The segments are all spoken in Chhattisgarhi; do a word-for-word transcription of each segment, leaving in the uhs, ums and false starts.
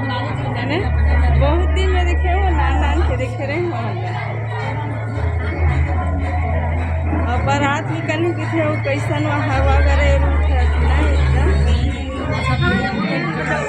जाने, बहुत दिन में देखे हो, नान नान के देखे रहे हो। अब बारात निकलने के थे, वो कैसन हवा करे, रूठ है, नहीं एकदम।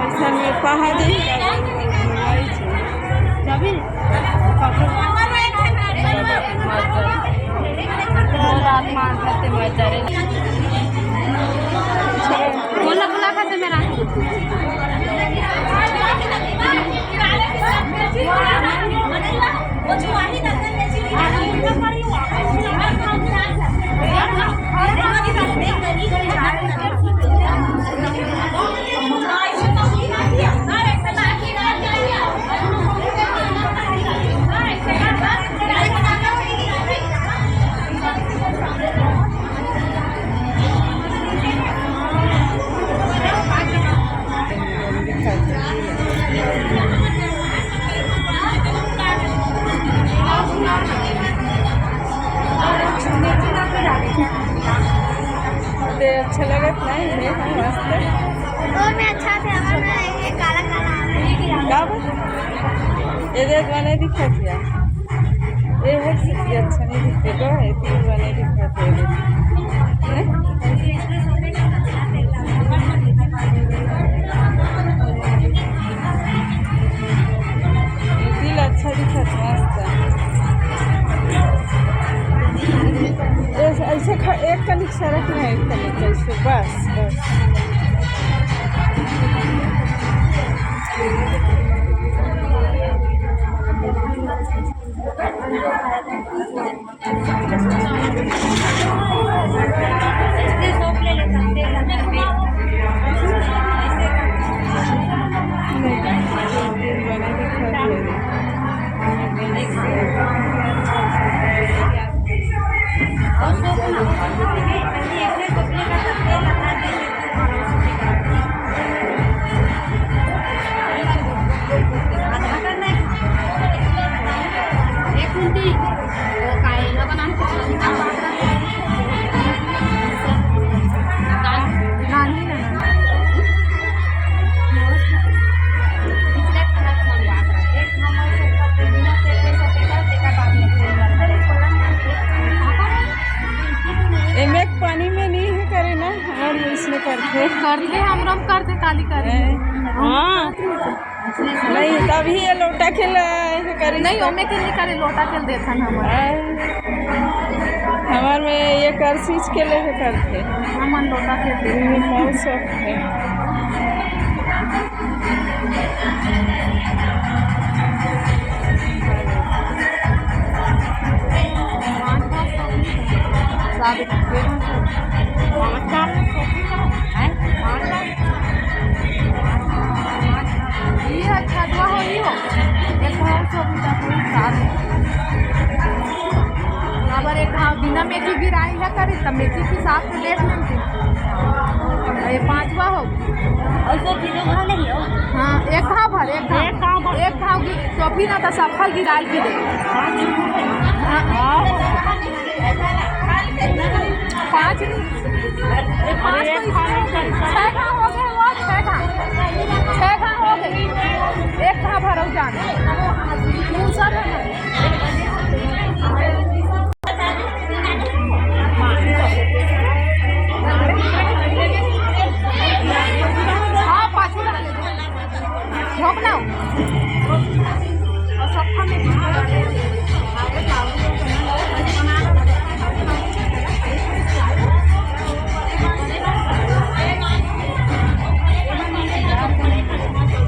ऐसा में पहाड़ी बोला, बोला खाते मेरा। ते अच्छा लगत नहीं है, मस्त। और मैं अच्छा थे, हमारे में ये काला काला आ रहा है। का बात? ये देख, बने दिखत है। ये है कि अच्छा नहीं दिखते, तो है, तीन बने दिखत है। हैं? दिल अच्छा दिखत, मस्त। ऐसे, ऐसे ख-, एक कनिक सरक ना, एक कनिक ऐसे, बस, बस। एमे पानी में नहीं है करे ना, हमर इसमें करथे। करथे, हमरो में करथे, काली करे। हैं? हाँ। नहीं, तभी ये लोटा के ल-, ऐसे करिस नहीं, त। ओमे के नहीं करे, लोटा के ल देथन हमर। हैं? हमर में ये करसीच के लेके करथे। हमन लोटा के ल देथन। बहुत शौक है। ये अच्छा दुआ हो, ये हो। एक भाव से अभी तक कोई साथ। अगर एक भाव बिना मेथी गिराई है करी, तब मेथी के साथ में देख लेंगे। ये पांचवा हो। ऐसे तीनों भाव नहीं हो। हाँ, एक भाव भर, एक भाव। एक भाव भर। एक भाव की, तो फिर ना तो सफल गिराई की दे। हाँ। पाँच नहीं। अरे, एक खाना कर। छह घा हो गए, वो छह घा। छह घा हो गए। एक घा भरो जान। दूसर है ना। हाँ, पाछू रख ले। झोंक ना।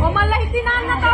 ओमन ला हिती नान ना तो।